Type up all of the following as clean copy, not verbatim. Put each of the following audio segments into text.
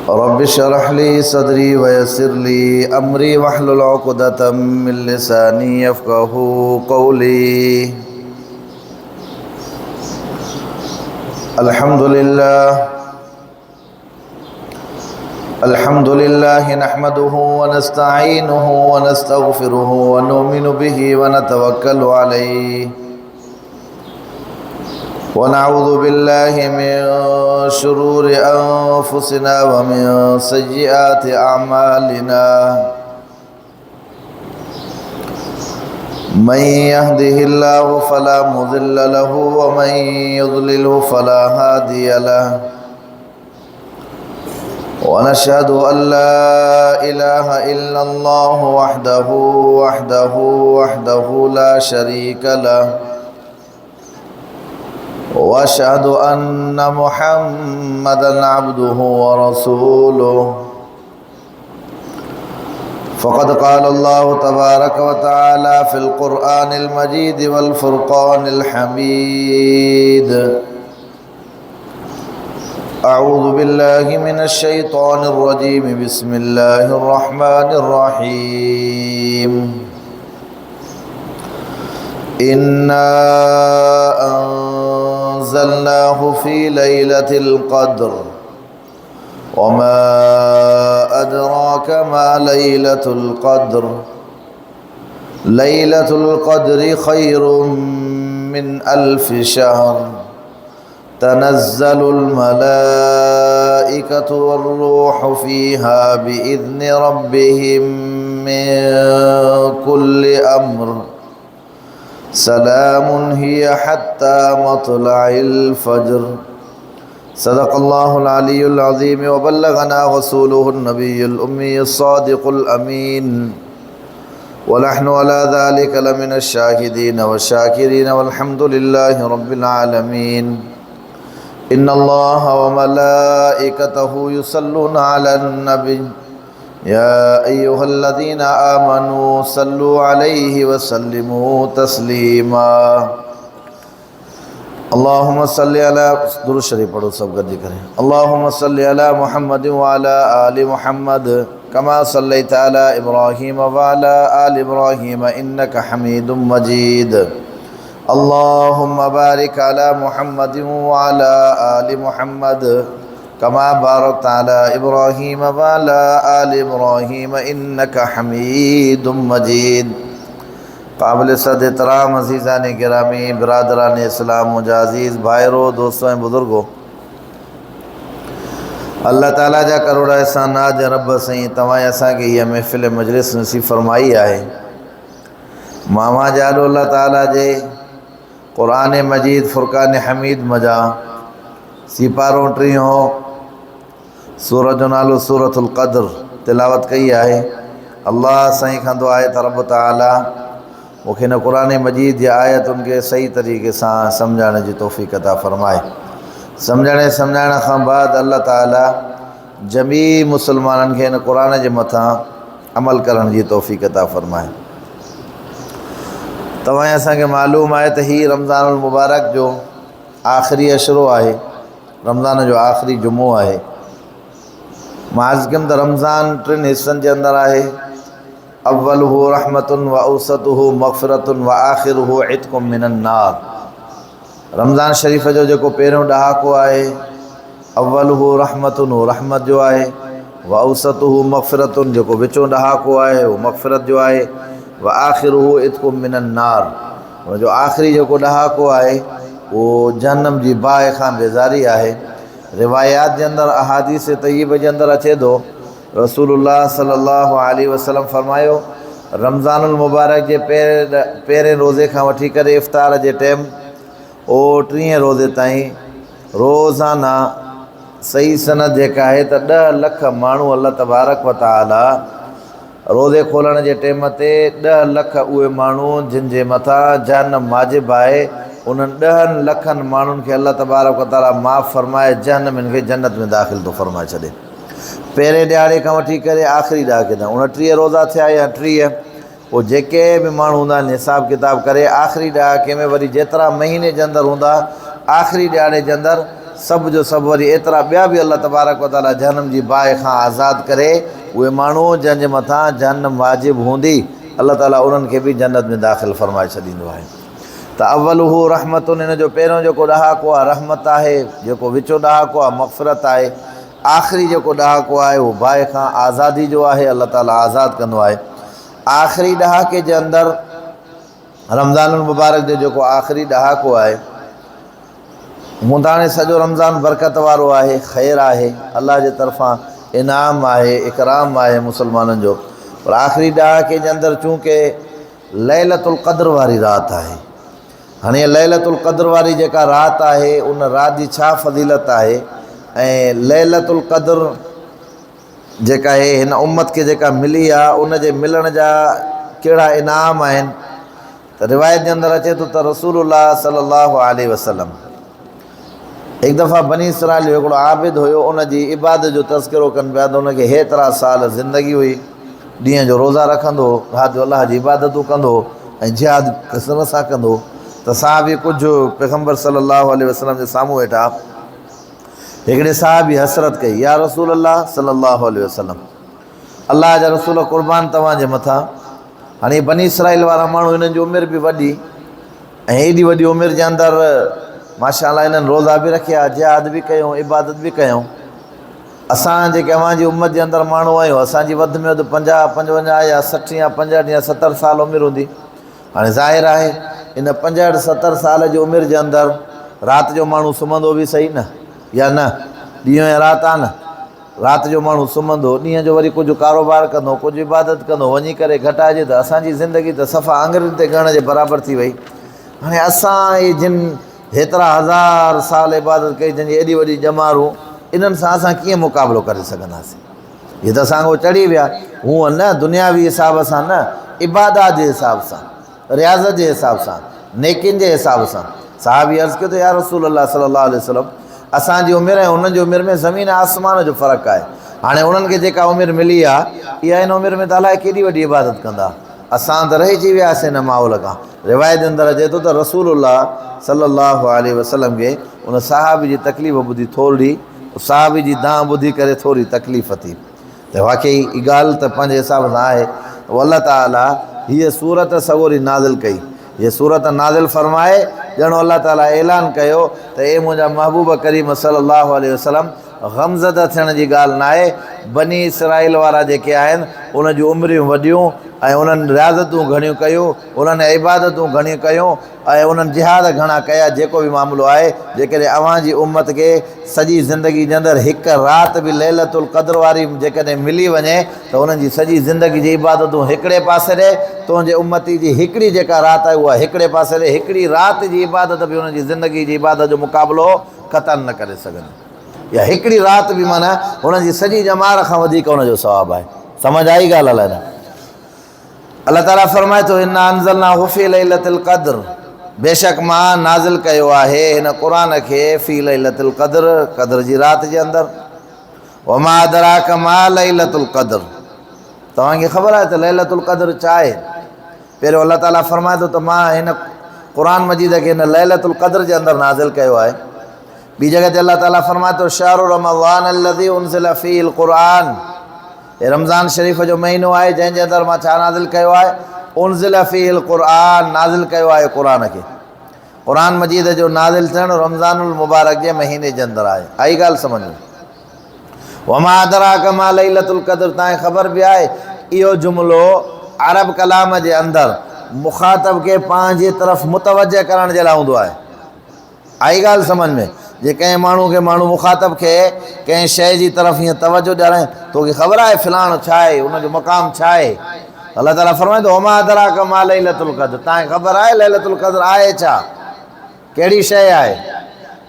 رب اشرح لي صدري ويسر لي أمري واحلل عقدة من لساني يفقه قولي. الحمد لله، الحمد لله نحمده ونستعينه ونستغفره ونؤمن به ونتوكل عليه، ونعوذ بالله من شرور أنفسنا ومن سيئات أعمالنا. من يهده الله فلا مضل له ومن يضلله فلا هادي له، ونشهد أن لا إله إلا الله وحده وحده وحده لا شريك له، واشهد ان محمدا عبده ورسوله. فقد قال الله تبارك وتعالى في القرآن المجيد والفرقان الحميد: أعوذ بالله من الشيطان الرجيم، بسم الله الرحمن الرحيم. إنا أنزلناه في ليلة القدر، وما أدراك ما ليلة القدر، ليلة القدر خير من ألف شهر، تنزل الملائكة والروح فيها بإذن ربهم من كل أمر، سلام هي حتى مطلع الفجر. صدق الله العلي العظيم وبلغنا رسوله النبي الأمي الصادق الأمين، ونحن على ذلك لمن الشاهدين والشاكرين، والحمد لله رب العالمين. إن الله وملائكته يصلون على النبي، يا أيها الذين آمنوا صلوا عليه وسلموا تسليما. اللهم صل على درود شریف پڑھو سب گڏجي ڪري. اللهم صل على محمد وعلى آل محمد كما صليت على إبراهيم وعلى آل إبراهيم إنك حميد مجيد. اللهم بارك على محمد وعلى آل محمد كما باركت على إبراهيم وعلى آل إبراهيم إنك حميد مجيد. قابل صد احترام عزيزان گرامي، برادران اسلام، منهنجا عزيز ڀائرو، دوستو ۽ بزرگو، الله تعاليٰ جا ڪروڙ احسانات جا رب سائين توهان ۽ اسان کي هيء محفل مجلس نصيب فرمائي آهي. مان اوهان جي آڏو الله تعاليٰ جي قرآن مجيد فرقان حميد مجا سيپارو ٽيهون سورت جو نالو سورة القدر تلاوت ڪئي آهي. الله سائين کان دعا آهي ته رب تعاليٰ مون کي هن قرآن مجيد جي آيتن کي صحيح طريقي سان سمجهائڻ جي توفيق عطا فرمائي. سمجهڻ ۽ سمجهائڻ کان بعد الله تعاليٰ جميع مسلمانن کي هن قرآن جي مٿان عمل ڪرڻ جي توفيق عطا فرمائي. توهان اسان کي معلوم آهي ته هي رمضان المبارڪ جو آخري عشرو آهي، رمضان جو آخري جمعو آهي. مان عرض ڪيم ته رمضان ٽن حصن جي اندر آهي، اوله رحمت و اوسطه مغفرت و آخره عتق من النار. رمضان شريف جو جيڪو پهريون ڏهاڪو آهي، اوله رحمت، اهو رحمت جو آهي، و اوسطه مغفرت، جيڪو وچون ڏهاڪو آهي اهو مغفرت جو آهي، و آخره عتق من النار، ان جو آخري جيڪو ڏهاڪو آهي اهو جهنم جي باهه کان بيزاري آهي. روايات جي اندر، احاديث طيبه جي اندر اچي ٿو، رسول الله صلي الله عليه وسلم فرمايو، رمضان المبارڪ جي پهرين روزي کان وٺي ڪري افطار جي ٽيم او ٽيهين روزي تائين روزانه صحيح سند جيڪا آهي ته 10 لک ماڻهو الله تبارڪ و تعالي روزي کولڻ جي ٽيم تي 10 لک اهي ماڻهو جن جي مٿان جهنم واجب آهي، انهن 10 لکن ماڻهن کي الله تبارڪ و تعالي معاف فرمائي جهنمين کي جنت ۾ داخل ٿو فرمائي ڇڏي. پهرين ڏهاڙي کان وٺي ڪري آخري ڏهاڪي تائين 29 روزا ٿيا يا 30، پوء جيڪي به ماڻهو هوندا آهن حساب ڪتاب ڪري آخري ڏهاڪي ۾ وري جيترا مهيني جي اندر هوندا آخري ڏهاڙي جي اندر سڀ جو سڀ وري ايترا ٻيا به الله تبارڪ و تعاليٰ جهنم جي باهه کان آزاد ڪري اهي ماڻهو جن جي مٿان جهنم واجب هوندي الله تعاليٰ انهن کي به جنت ۾ داخل فرمائي ڇڏيندو آهي. ته اوله رحمة ان جو پهريون جيڪو ڏهاڪو آهي رحمت آهي، جيڪو وچون ڏهاڪو آهي مغفرت آهي، آخري جيڪو ڏهاڪو آهي اهو باهه کان آزادي جو آهي، الله تعاليٰ آزاد ڪندو آهي. آخري ڏهاڪي جي اندر رمضان المبارڪ جو جيڪو آخري ڏهاڪو آهي، هونء ته هاڻي سڄو رمضان برڪت وارو آهي، خير آهي، الله جي طرفان انعام آهي، اڪرام آهي مسلمانن جو، پر آخري ڏهاڪي جي اندر چونڪه ليلة القدر واري رات آهي. هاڻي ليلة القدر واري جيڪا رات آهي ان رات جي ڇا فضيلت آهي ۽ ليلة القدر جيڪا آهي هن امت کي جيڪا ملي آهي ان جي ملڻ جا ڪهڙا انعام آهن ته روايت جي اندر اچي ٿو ته رسول الله صلي الله عليه وسلم هڪ دفعا بني اسرائيل جو هڪڙو عابد هيو ان جي عبادت جو تذڪرو ڪن پيا ته ان کي هيترا سال زندگي هئي ڏينهن جو روزا رکندو هو رات جو الله جي عبادتون ڪندو هو ۽ جهاد ڪثرت سان ڪندو هو ته صحابي ڪجهه پيغمبر صلي الله عليه وسلم جي سامهون ويٺا هڪڙي صحابي حسرت ڪئي يا رسول الله صلي الله عليه وسلم الله جا رسول قربان توهان جي مٿان هاڻي بني اسرائيل وارا ماڻهو هنن جي عمر به وڏي ۽ ايڏي وڏي عمر جي اندر ماشاء الله انهن روزا به رکيا، جهاد به ڪيو، عبادت به ڪيو. اسان جيڪي اوهان جي امت جي اندر ماڻهو آهيون، اسان جي وڌ ۾ وڌ 50، 55 يا 60 يا 65 يا 70 سال عمر هوندي. هاڻي ظاهر آهي ان 65، 70 سال جي عمر جي اندر رات جو ماڻهو سمهندو به صحيح نه يا نه؟ ڏينهن ۽ رات آ نه. رات جو ماڻهو سمهندو، ڏينهن جو وري ڪجهه ڪاروبار ڪندو، ڪجهه عبادت ڪندو، وڃي ڪري گهٽائجي ته اسان جي زندگي ته صفا آڱرين تي ڳڻڻ جي برابر ٿي وئي. هاڻي اسان اهي جن هيترا هزار سال عبادت ڪئي، جن جي ايڏي وڏي ڄمارون، انهن سان اسان ڪيئن مقابلو ڪري سگهنداسين؟ هي ته اسان کان چڙهي ويا. هونء نه، دنياوي حساب سان نه، عبادات جي حساب سان. رياضت جي حساب سان، نيڪين جي حساب سان. صحابي عرض ڪيو ته يا رسول الله صلي الله عليه وسلم اسان جي عمر ۽ انهن جي عمر ۾ زمين ۽ آسمان جو فرق آهي. هاڻي انهن کي جيڪا عمر ملي آهي، اها ان عمر ۾ ته الائي ڪيڏي وڏي عبادت ڪندا. اسان ته رهجي وياسين ان ماحول کان. روايت جي اندر اچي ٿو ته رسول الله صلي الله عليه وسلم کي ان صحابي جي تڪليف ٻڌي ٿورڙي صحابي جي دانهن ٻڌي ڪري ٿوري تڪليف ٿي. ته واقعي هي ڳالهه ته پنهنجي حساب سان آهي ته الله تعاليٰ هيء سورت سڳوري نازل ڪئي. هيء سورت نازل فرمائي ڄڻ الله تعاليٰ اعلان ڪيو ته اي منهنجا محبوب ڪريم صلّي الله عليه وسلّم! غمزده ٿيڻ جي ڳالهه ناهي، بني اسرائيل وارا جيڪي آهن ان جون عمريون وڏيون ۽ انهن رياضتون گهڻيون ڪيون، انهن عبادتون گهڻيون ڪيون، ۽ انهن جهاد گهڻا ڪيا جيڪو به معاملو آهي جيڪڏهن اوهان جي امت کي سڄي زندگي جي اندر هڪ رات به ليلة القدر واري جيڪڏهن ملي وڃي ته انهن جي سڄي زندگي جي عبادتون هڪڙي پاسي ڏي تنهنجي امتي جي هڪڙي جيڪا رات آهي اها هڪڙي پاسي ڏي هڪڙي رات جي عبادت به انهن جي زندگي جي عبادت جو مقابلو قطعا نه ڪري سگهندي يا هڪڙي رات به معنيٰ انهن جي سڄي ڄمار کان وڌيڪ ان جو ثواب آهي سمجھ آئي ڳالهه الائي نه. الله تعاليٰ فرمائي ٿو، انا انزلناه في ليلة القدر بيشڪ مان نازل ڪيو آهي هن قرآن کي في ليلة القدر قدر جي رات جي اندر وما ادراک ما ليلة القدر توهان کي خبر آهي ته ليلة القدر ڇا آهي؟ پهريون الله تعاليٰ فرمائي ٿو ته مان هن قرآن مجيد کي هن ليلة القدر جي اندر نازل ڪيو آهي. ٻي جڳهه تي الله تعاليٰ فرمائي ٿو شهر رمضان الذي انزل فيه القرآن هي رمضان شريف جو مهينو آهي جنهن جي اندر مان ڇا نازل ڪيو آهي؟ انزل فيه القرآن نازل ڪيو آهي قرآن کي. قرآن مجيد جو نازل ٿيڻ رمضان المبارڪ جي مهيني جي اندر آهي. آئي ڳالهه سمجهه ۾. وما ادراڪ ما ليلة القدر تانکي خبر به آهي اهو جملو عرب ڪلام جي اندر مخاطب کي پنهنجي طرف متوجه ڪرڻ جي لاء هوندو آهي. آئي ڳالهه سمجهه ۾؟ جي ڪنهن ماڻهوء کي ماڻهو مخاطب کي ڪنهن شيء جي طرف هيئن توجه ڏيارائين، توکي خبر آهي فلاڻو ڇا آهي، ان جو مقام ڇا آهي؟ الله تعاليٰ فرمائي ٿو، وما ادراڪ ما ليلة القدر، توهان کي خبر آهي ليلة القدر آهي ڇا؟ ڪهڙي شيء آهي؟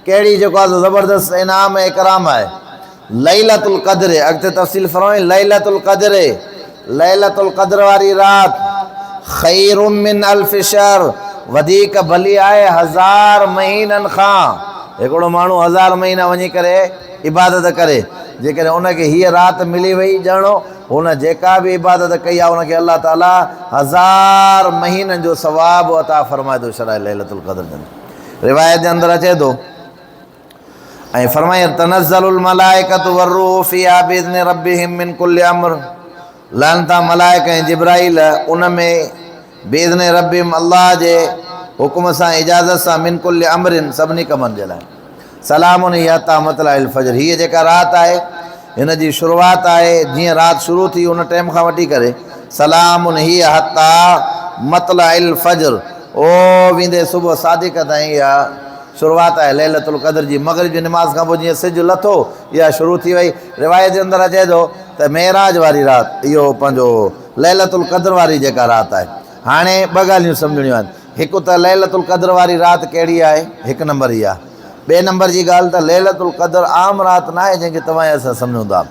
ڪهڙي جيڪو آهي سو زبردست انعام ۽ اڪرام آهي؟ ليلة القدر، اڳتي تفصيل فرمائي، ليلة القدر، ليلة القدر واري رات، خير من الف شهر، وڌيڪ ڀلي آهي هزار مهينن کان. هڪڙو ماڻهو هزار مهينا وڃي ڪري عبادت ڪري، جيڪڏهن ان کي هيء رات ملي وئي ڄڻ هن جيڪا به عبادت ڪئي آهي ان کي الله تعاليٰ هزار مهينن جو ثواب عطا فرمائي ٿو ڇڏائي. ليلة القدر جي اندر روايت جي اندر اچي ٿو. ۽ فرمائي تنزل الملائڪة والروح فيها باذن ربهم من كل امر لهن ٿا ملائڪ ۽ جبرائيل ان ۾ باذن ربهم الله جي حڪم سان اجازت سان من ڪل امر سڀني ڪمن جي لاء سلام هي حتيٰ مطلع الفجر هيء جيڪا رات آهي هن جي شروعات آهي جيئن رات شروع ٿي ان ٽيم کان وٺي ڪري سلام هي حتيٰ مطلع الفجر او ويندي صبح صادق تائين اها شروعات آهي ليلة القدر جي مغرب جي نماز کان پوء جيئن سج لٿو اها شروع ٿي وئي روايت جي اندر اچي ٿو ته معراج واري رات اهو پنهنجو ليلة القدر واري جيڪا رات آهي هاڻي ٻه ڳالهيون سمجهڻيون آهن هڪ ته ليلة القدر واري رات ڪهڙي آهي هڪ نمبر اها ٻئي نمبر جي ڳالهه ته ليلة القدر عام رات ناهي جنهن کي توهان ۽ اسان سمجهون ٿا.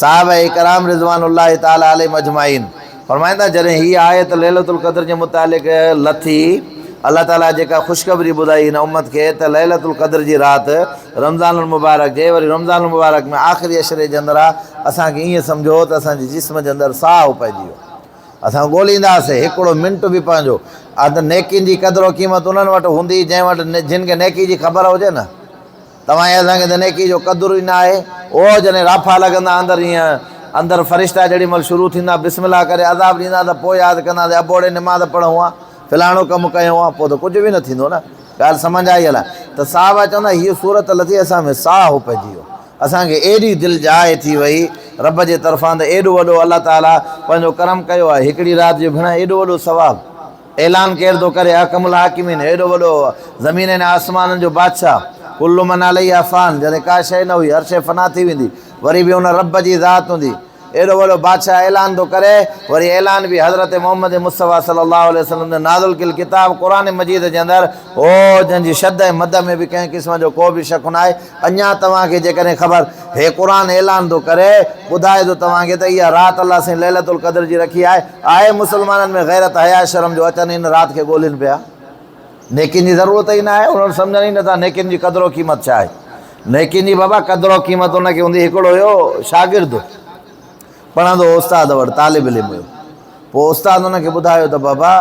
صحابه ڪرام رضوان الله تعالٰي عليهم اجمعين فرمائن ٿا جڏهن هيء آيت ليلة القدر جي متعلق لٿي الله تعالٰي جيڪا خوشخبري ٻڌائي هن امت کي ته ليلة القدر جي رات رمضان المبارڪ جي وري رمضان المبارڪ ۾ آخري عشري جي اندر آ اسان کي ائين سمجهو ته اسان جي جسم جي اندر ساهه پئجي ويو. اسان ڳولينداسين هڪڙو منٽ به پنهنجو. آ ته نيڪين جي قدر و قيمت انهن وٽ هوندي جنهن وٽ جن کي نيڪي جي خبر هجي نه. توهان ۽ اسان کي ته نيڪي جو قدر ئي نه آهي. او جڏهن رافا لڳندا اندر ائين اندر فرشتا جهڙي مهل شروع ٿيندا بسم الله ڪري عذاب ڏيندا ته پوء ياد ڪنداسين ابوڙي نماز پڙهون ها فلاڻو ڪم ڪيون ها پوء ته ڪجهه به نه ٿيندو نه. ڳالهه سمجهه آئي الائي ته صحابه چوندا هيء سورت لٿي اسان ۾ ساهه پئجي ويو. اسان کي ايڏي دل جاء ٿي وئي رب جي طرفان ته ايڏو وڏو الله تعالي پنهنجو ڪرم ڪيو آهي هڪڙي رات جو ڀيڻا ايڏو وڏو ثواب اعلان ڪير ٿو ڪري احڪم الحاڪمين ايڏو وڏو زمين ۽ آسمانن جو بادشاهه ڪل من عليها فان جڏهن ڪا شيء نه هئي هر شيء فنا ٿي ويندي وري به ان رب جي ذات هوندي ايڏو وڏو بادشاهه اعلان ٿو ڪري، وري اعلان به حضرت محمد مصطفيٰ صلي الله عليه وسلم جو نازل ڪيل ڪتاب قرآن مجيد جي اندر هو، جنهن جي شد ۽ مد ۾ به ڪنهن قسم جو ڪو به شڪ ناهي. اڃا توهان کي جيڪڏهن خبر هي قرآن اعلان ٿو ڪري، ٻڌائي ٿو توهان کي ته اها رات الله سائين ليلة القدر جي رکي آهي، آهي مسلمانن ۾ غيرت حياء شرم جو اچن ان رات کي ڳولين پيا. نيڪين جي ضرورت ئي ناهي، انهن سمجهن ئي نٿا نيڪين جي قدر و قيمت ڇا آهي. نيڪين جي بابا قدر و قيمت ان کي هوندي هڪڙو هيو شاگرد پڙهندو هو استاد وٽ طالب علم هيو پوء استاد ان کي ٻڌايو ته بابا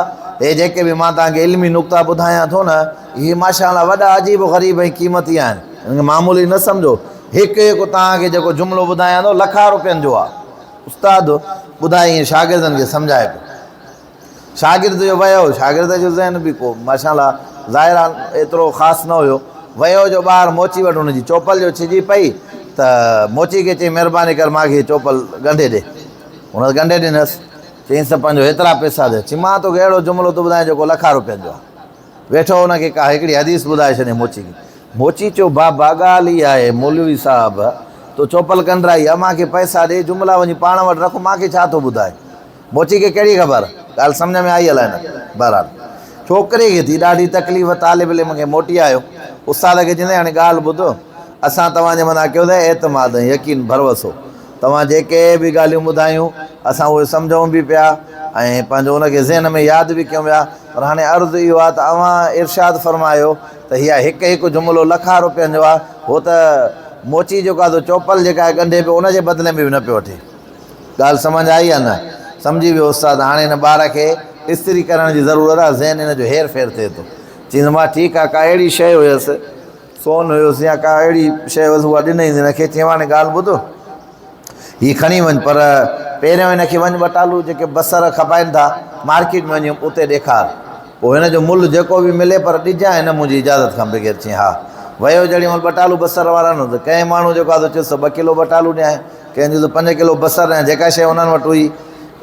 هي جيڪي به مان توهان کي علمي نقطا ٻڌايان ٿو نه هي ماشاء الله وڏا عجيب و غريب ۽ قيمتي آهن ان کي معمولي نه سمجهو هڪ هڪ توهان کي جيڪو جملو ٻڌايان ٿو لکا روپين جو آهي استاد ٻڌائي ائين شاگردن کي سمجهائي پيو شاگرد جو ويو، شاگرد جو ذهن به ڪو ماشاء الله ظاهر آ ايترو خاص نه هيو، ويو جو ٻاهر موچي وٽ هن جي چوپل جو ڇڄي پئي ته موچي کي چيائين مهرباني ڪر مان کي هي چوپل ڳنڍي ڏي. هن ڳنڍي ڏنس، چيائينس ته پنهنجو هيترا پئسا ڏي. چيائين مان توکي اهڙو جملو ٿو ٻڌايان جيڪو لکان روپين جو آ. ويٺو هن کي ڪا هڪڙي حديث ٻڌائي ڇڏيائين موچي کي. موچي چيو بابا ڳالهه اها آهي مولوي صاحب تو چوپل ڳنڍرائي آ مان کي پئسا ڏي جملا وڃي پاڻ وٽ رک مان کي ڇا ٿو ٻڌائين. موچي کي ڪهڙي خبر؟ ڳالهه سمجهه ۾ آئي الائي نه. بهرحال ڇوڪري کي ٿي ڏاڍي تڪليف طالب علم کي موٽي آيو. استاد کي چيائين هاڻي ڳالهه ٻڌ، اسان توهان جي مٿان ڪيو ته اعتماد ۽ يقين ڀروسو. توهان جيڪي به ڳالهيون ٻڌايون اسان اهي سمجهون به پيا ۽ پنهنجو ان کي ذهن ۾ ياد به ڪيون پيا پر هاڻي عرض اهو آهي ته اوهان ارشاد فرمايو ته هي هڪ هڪ جملو لکها روپين جو آهي هو ته موچي جيڪو آهي سو چوپل جيڪا آهي ڳنڍي پيو ان جي بدلي ۾ به نه پيو وٺي. ڳالهه سمجهه آئي يا نه؟ سمجهي ويو استاد هاڻي هن ٻار کي استري ڪرڻ جي ضرورت آهي ذهن هن جو هير ڦير ٿئي ٿو. چيس مان ٺيڪ آهي ڪا اهڙي شيء هيس سون هيس يا ڪا اهڙي شيء هيس اها ڏنئينس هن کي چيم هاڻي ڳالهه ٻڌ هي کڻي وڃ پر پهريون هن کي وڃ ٻٽالو جيڪي بصر کپائن ٿا مارڪيٽ ۾ وڃي اتي ڏيکار پوء هن جو ملهه جيڪو به ملي پر ڏجانء نه منهنجي اجازت کان بغير چيائين ها ويو جهڙي مهل ٻٽالو بصر وارا نه ته ڪنهن ماڻهو جيڪو آهي سو چيس ته ٻه ڪلو ٻٽالو ڏيانء ڪنهن چيو ته پنج ڪلو بصر ڏيان، جيڪا شيء انهن وٽ هئي،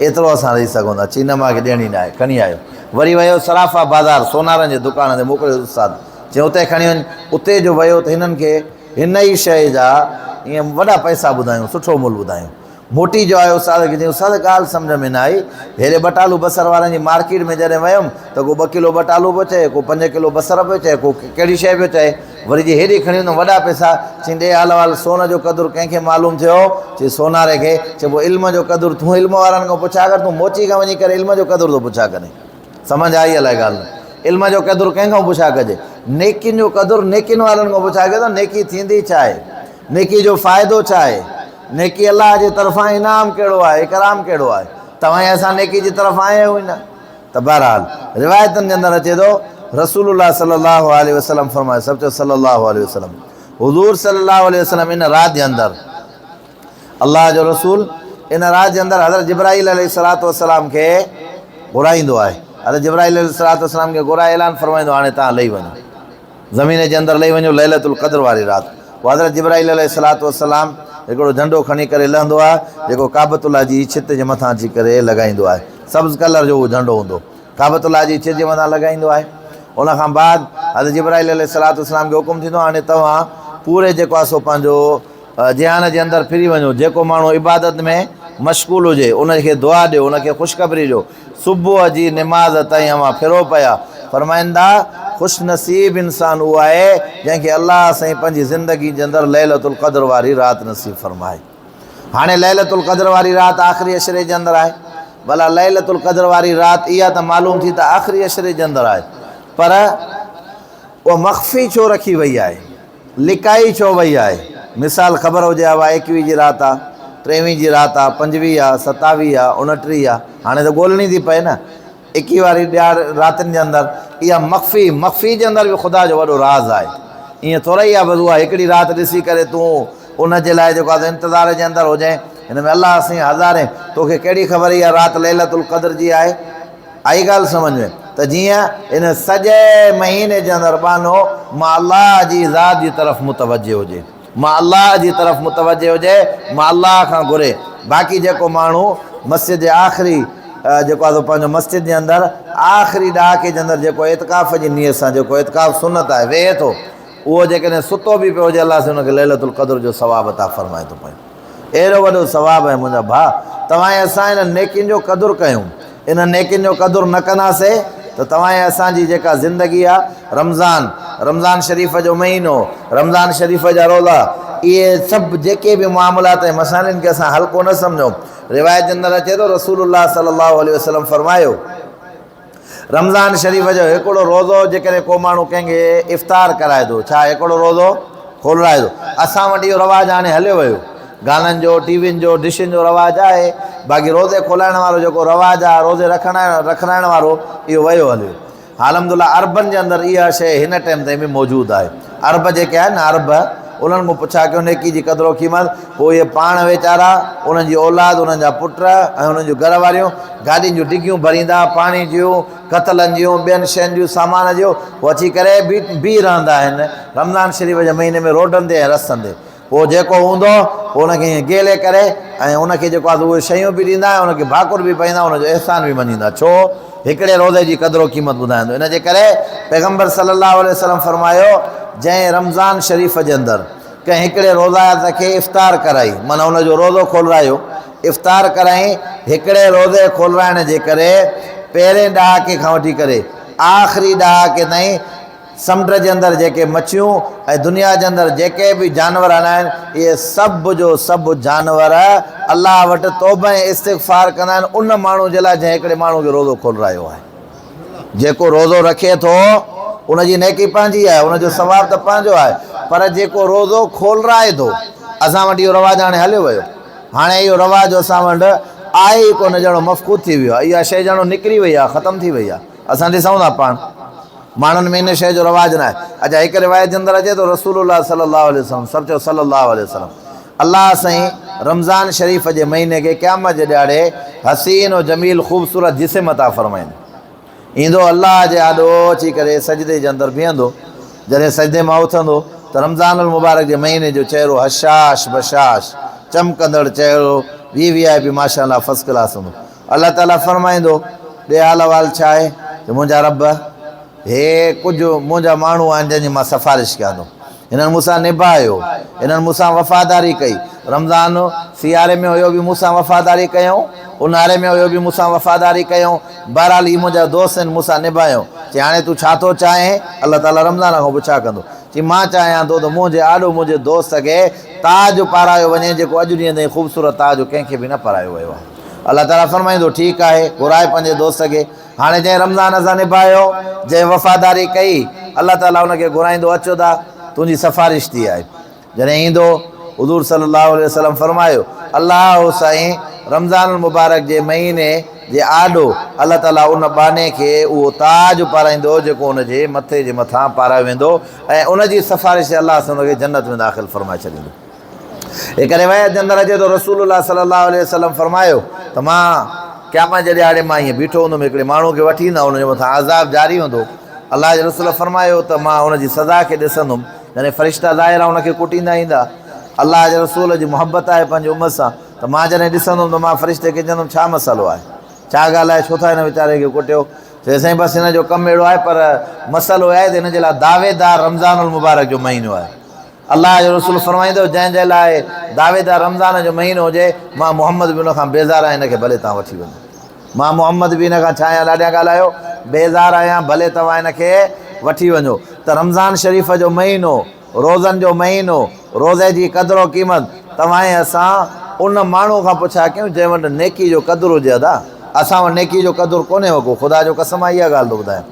ايترو اسان ڏئي سگهون ٿا. چي نه مان کي ڏيڻي ناهي. کڻي آيو. وري ويو صرافه بازار، سونارن جي دڪان تي موڪليس استاد. چيائين اتي کڻي وڃ. اتي جو ويو ته هنن کي هن ئي شيء جا ائين وڏا پئسا ٻڌايون، سٺو ملهه ٻڌايون. موٽي جو آيو استاد کي چيائين استاد ڳالهه سمجهه ۾ نه آئي. هيڏي ٻٽالو بصر وارن جي مارڪيٽ ۾ جڏهن ويم ته ڪو ٻه ڪلو ٻٽالو پيو چئي، ڪو پنج ڪلو بصر پيو چئي، ڪو ڪهڙي شيء پيو چئي. وري جي هيڏي کڻي ويندم وڏا پئسا، چيائين ڏي حال احوال سون جو قدر ڪنهن کي معلوم ٿيو؟ چي سوناري کي، چي پوء علم جو قدر تون علم وارن کان پڇا ڪر، تون موچي کان وڃي ڪري علم جو قدر ٿو پڇا ڪرين. سمجهه آئي الائي ڳالهه نه. علم جو قدر ڪنهن کان پڇا ڪجي؟ نيڪين جو قدر نيڪين وارن کان پڇا ڪجي ته نيڪي ٿيندي ڇا آهي؟ نيڪي جو فائدو ڇا آهي؟ نيڪي الله جي طرفان انعام ڪهڙو آهي؟ اڪرام ڪهڙو آهي؟ توهان ۽ اسان نيڪي جي طرف آيا آهيون ئي نه. ته بهرحال روايتن جي اندر اچي ٿو رسول الله صلي الله عليه وسلم فرمايو سڀ چئو صلي الله عليه وسلم حضور صلي الله عليه وسلم ان رات جي اندر الله جو رسول ان رات جي اندر حضرت جبرائيل عليه الصلوة والسلام کي گهرائيندو آهي. حضرت جبرائيل عليه الصلوة والسلام کي گهرائي اعلان فرمائيندو هاڻي توهان لهي وڃو. زمين جي اندر لهي وڃو ليلة القدر واري رات. پوء حضرت جبرائيل عليه الصلوة والسلام هڪڙو جهنڊو کڻي ڪري لهندو آهي جيڪو ڪعبة الله جي ڇت جي مٿان اچي ڪري لڳائيندو آهي. سبز ڪلر جو اهو جهنڊو هوندو. ڪعبة الله جي ڇت جي مٿان لڳائيندو آهي. ان کان بعد حضرت جبرائيل عليه الصلوة والسلام کي حڪم ٿيندو آهي هاڻي توهان پوري جيڪو آهي سو پنهنجو جهان جي اندر ڦري وڃو، جيڪو ماڻهو عبادت ۾ مشغول هجي، ان کي دعا ڏيو، ان کي خوشخبري ڏيو، صبح جي نماز تائين اوهان ڦرو پيا. فرمائن ٿا، خوش نصيب انسان اهو آهي، جنهن کي الله سائين پنهنجي زندگي جي اندر ليلة القدر واري رات نصيب فرمائي. هاڻي ليلة القدر واري رات آخري عشري جي اندر آهي. ڀلا ليلة القدر واري رات اها ته معلوم ٿي ته آخري عشري جي اندر آهي، پر اها مخفي ڇو رکي وئي آهي؟ لڪائي ڇو وئي آهي؟ مثال خبر هجي ها اها ايڪويهه جي رات آ، ٽيويهه جي رات آ، پنجويهه آ، ستاويهه آ، اڻٽيهه آ، هاڻي ته ڳولڻي ٿي پئي نه. ايڪيهه واري ڏيهاڙ راتين جي اندر اها مخفي، مخفي جي اندر به خدا جو وڏو راز آهي. ائين ٿورئي آ بس اها هڪڙي رات ڏسي ڪري تون ان جي لاء جيڪو آ سو انتظار جي اندر هجين. هن ۾ الله سائين هزارين توکي ڪهڙي خبر اها رات ليلة القدر جي آهي. آئي ڳالهه سمجهه ۾ ته جيئن ان سڄي مهيني جي اندر ٻانهو مان الله جي ذات جي طرف متوجه هجي، مان الله جي طرف متوجه هجي، مان الله کان گهري. باقي جيڪو ماڻهو مسجد جي آخري جيڪو آهي سو پنهنجو مسجد جي اندر آخري ڏهاڪي جي اندر جيڪو اعتڪاف جي نيت سان جيڪو اعتڪاف سنت آهي ويهي ٿو اهو جيڪڏهن ستو به پيو هجي الله سائين ان کي ليلة القدر جو ثواب عطا فرمائي ٿو پيو. اهڙو وڏو ثواب آهي منهنجا ڀاء توهان ۽ اسان انهن نيڪين جو قدر ڪيون انهن نيڪين جو قدر نه ڪنداسي ته توهان ۽ اسان جي جيڪا زندگي آهي رمضان رمضان شريف جو مهينو رمضان شريف جا روزا اهي سڀ جيڪي به معاملات ۽ مسائلن کي اسان هلڪو نه سمجهون روايت جي اندر اچي ٿو رسول الله صلي الله عليه وسلم فرمايو رمضان شريف جو هڪڙو روزو جيڪڏهن ڪو ماڻهو ڪنهن کي افطار ڪرائي ٿو، ڇا هڪڙو روزو کولرائي ٿو؟ اسان وٽ اهو رواج هاڻي هليو ويو، گانن جو، ٽي وين جو، ڊشن جو رواج آهي، باقي روزي کولائڻ وارو جيڪو رواج آهي، روزي رکرائڻ وارو اهو ويو هليو. الحمدلله عربن جي اندر اها شيء هن ٽائيم تائين به موجود آهي. عرب جيڪي آهن نه عرب، انهن کان پڇا ڪيو نيڪي جي قدر و قيمت، پوء اهي پاڻ ويچارا، انهن جي اولاد، انهن جا پٽ ۽ انهن جون گهر واريون گاڏين جون ڊگيون ڀريندا، پاڻي جون، ڪتلن جون، ٻين شين جون، سامان جو، پوء اچي ڪري بيهي رهندا آهن رمضان شريف جي مهيني ۾ روڊن تي ۽ رستن تي. پوء جيڪو هوندو، پوء ان کي ائين گيلي ڪري ۽ ان کي جيڪو آهي سو اهي شيون به ڏيندا ۽ ان کي ڀاڪر به پائيندا، ان جو احسان به مڃيندا. ڇو؟ هڪڙي روزي جي قدر و قيمت ٻڌائيندو. ان جي ڪري پيغمبر صلي الله عليه وسلم فرمايو، جنهن رمضان شريف جي اندر ڪنهن هڪڙي روزائت کي افطار ڪرائي، معنيٰ ان جو روزو کولرايو، افطار ڪرائين، هڪڙي روزي کولرائڻ جي ڪري پهرين ڏهاڪي کان وٺي ڪري آخري ڏهاڪي تائين سمنڊ جي اندر جيڪي مڇيون ۽ دنيا جي اندر جيڪي به جانور آهن، اهي سڀ جو سڀ جانور الله وٽ توبه ۽ استغفار ڪندا آهن ان ماڻهو جي لاء جنهن هڪڙي ماڻهو کي روزو کولرايو آهي. جيڪو روزو رکي ٿو ان جي نيڪي پنهنجي آهي، ان جو ثواب ته پنهنجو آهي، پر جيڪو روزو کولرائي ٿو، اسان وٽ اهو رواج هاڻي هليو ويو، هاڻي اهو رواج اسان وٽ آهي ئي ڪونه، ڄڻو مفقود ٿي ويو آهي، اها شيء ڄڻو نڪري وئي آهي، ختم ٿي وئي آهي، اسان ڏسون ٿا پاڻ ماڻهن ۾ ان شيء جو رواج ناهي. اڇا هڪ روايت جي اندر اچي ٿو رسول الله صلي الله عليه وسلم سڀ چئو صلي الله عليه وسلم الله سائين رمضان شريف جي مهيني کي قيامت جي ڏهاڙي حسين و جميل خوبصورت جسم عطا فرمائيندو. ايندو الله جي آڏو اچي ڪري سجدي جي اندر بيهندو. جڏهن سجدي مان اٿندو ته رمضان المبارڪ جي مهيني جو چهرو هشاش بشاش چمڪندڙ چهرو وي وي آء پي ماشاء الله فرسٽ ڪلاس هوندو. الله تعاليٰ فرمائيندو، ڏي حال احوال ڇا آهي؟ ته منهنجا رب! هي ڪجهه منهنجا ماڻهو آهن جن جي مان سفارش ڪيان ٿو. هنن مون سان نڀايو، هنن مون سان وفاداري ڪئي. رمضان سياري ۾ هيو به مون سان وفاداري ڪيائون، اونهاري ۾ هيو به مون سان وفاداري ڪيائون. بهرحال هي منهنجا دوست آهن، مون سان نڀايائون. چي هاڻي تون ڇا ٿو چاهين؟ الله تعاليٰ رمضان کان پڇا ڪندو. چي مان چاهيان ٿو ته منهنجي آڏو منهنجي دوست کي تاج پارايو وڃي، جيڪو اڄ ڏينهن تائين خوبصورت تاج ڪنهن کي به نه پارايو ويو آهي. الله تعاليٰ فرمائيندو، ٺيڪ آهي، گهرائي پنهنجي دوست کي. هاڻي جنهن رمضان سان نڀايو، جنهن وفاداري ڪئي، الله تعاليٰ ان کي گهرائيندو، اچ ادا، تنهنجي سفارش ٿي آهي. جڏهن ايندو، حضور صلي الله عليه وسلم فرمايو، الله سائين رمضان المبارڪ جي مهيني جي آڏو الله تعاليٰ ان ٻانهي کي اهو تاج پارائيندو جيڪو ان جي مٿي جي مٿان پارايو ويندو ۽ ان جي سفارش تي الله ان کي جنت ۾ داخل فرمائي ڇڏيندو. هڪ روايت جي اندر اچي ٿو رسول الله صلي الله عليه وسلم فرمايو ته مان قيامت جي ڏهاڙي مان ائين بيٺو هوندم هڪڙي ماڻهو کي وٺي ايندا ان جي مٿان عذاب جاري هوندو الله جي رسول فرمايو ته مان ان جي سزا کي ڏسندم جڏهن فرشتا ظاهر ان کي ڪٽيندا ايندا الله جي رسول جي محبت آهي پنهنجي امت سان ته مان جڏهن ڏسندم ته مان فرشتي کي چوندم ڇا مسئلو آهي ڇا ڳالهه آهي ڇو ٿا هن ويچاري کي ڪٽيو؟ چيس سائين بس هن جو ڪم اهڙو آهي پر مسئلو اهو آهي ته هن جي لاء دعويدار رمضان المبارڪ جو مهينو آهي. الله جو رسول فرمائيندو جنهن جي لاء دعويدار رمضان جو مهينو هجي مان محمد به ان کان بيزار آهيان هن کي ڀلي توهان وٺي وڃو. مان محمد به هن کان ڇا آهيان ڏاڍيان ڳالهايو بيزار آهيان ڀلي توهان هن کي وٺي وڃو ته رمضان شريف جو مهينو روزن جو مهينو، روزي جي قدر و قيمت توهان ۽ اسان ان ماڻهو کان پڇا ڪيون جنهن وٽ نيڪي جو قدر هجي ادا اسان وٽ نيڪي جو قدر ڪونهي وڪو خدا جو قسم آهي اها ڳالهه ٿو ٻڌايان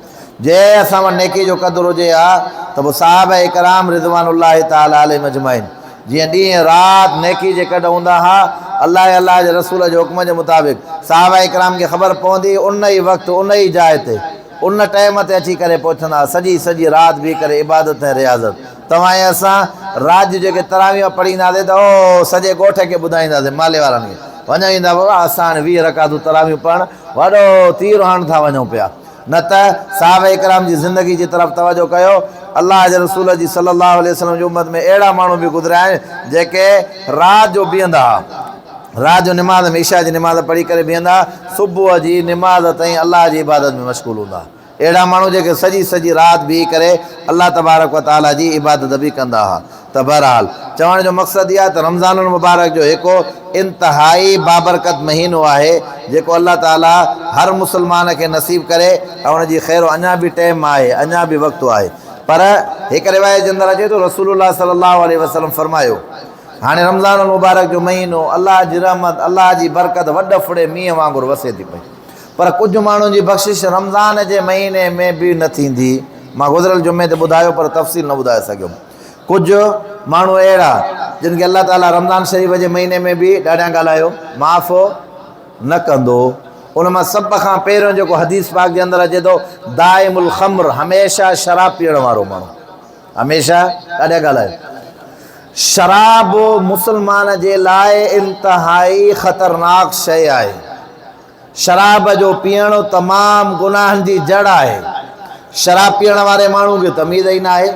جي اسان وٽ نيڪي جو قدر هجي ها ته پوء صحابه ڪرام رضوان الله تعالٰي عليهم اجمعين جيئن ڏينهن رات نيڪي جي ڪڍ هوندا ها الله ۽ الله جي رسول جي حڪم جي مطابق صحابه ڪرام کي خبر پوندي ان ئي وقت ان ئي جاء تي ان ٽائيم تي اچي ڪري پهچندا ها، سڄي سڄي رات بيهي ڪري عبادت ۽ رياضت. توهان ۽ اسان رات جون جيڪي تراويحون پڙهينداسين ته او سڄي ڳوٺ کي ٻڌائينداسين، محلي وارن کي. وڃو ايندا بابا اسان هاڻي 20 رڪعتون تراويحون پڙهڻ وڏو تير هڻڻ ٿا وڃون پيا. نه ته صحابه ڪرام جي زندگي جي طرف توجه ڪيو، الله جي رسول جي صلي الله عليه وسلم جي امت ۾ اهڙا ماڻهو به گذريا آهن جيڪي رات جو بيهندا ها. رات جو نماز ۾ عشاء جي نماز پڙهي ڪري بيهندا، صبح جي نماز تائين الله جي عبادت ۾ مشغول هوندا. اهڙا ماڻهو جيڪي سڄي سڄي رات بيهي ڪري الله تبارڪ و تعاليٰ جي عبادت به ڪندا ها. ته بهرحال چوڻ جو مقصد اهو آهي ته رمضان المبارڪ جو هڪ انتهائي بابرڪت مهينو آهي جيڪو الله تعاليٰ هر مسلمان کي نصيب ڪري ۽ ان جي خير اڃا به ٽيم آهي اڃا به وقت آهي پر هڪ روايت جي اندر اچي ٿو رسول الله صلي الله عليه وسلم فرمايو هاڻي رمضان المبارڪ جو مهينو الله جي رحمت، الله جي برڪت وڏ ڦڙي مينهن وانگر وسي ٿي پئي. پر ڪجهه ماڻهن جي بخشش رمضان جي مهيني ۾ به نه ٿيندي. مان گذريل جمعي تي ٻڌايو پر تفصيل نه ٻڌائي سگهيم. ڪجهه ماڻهو اهڙا جن کي الله تعاليٰ رمضان شريف جي مهيني ۾ به ڏاڍيان ڳالهايو معاف نه ڪندو. ان مان سڀ کان پهريون جيڪو حديث پاڪ جي اندر اچي ٿو دائم الخمر هميشه شراب پيئڻ وارو ماڻهو. هميشه ڏاڍيان ڳالهايو. شراب مسلمان جي لاء انتهائي خطرناڪ شيء آهي. شراب جو پيئڻ تمام گناهن جي جڙ آهي. شراب پيئڻ واري ماڻهو کي تميز ئي ناهي.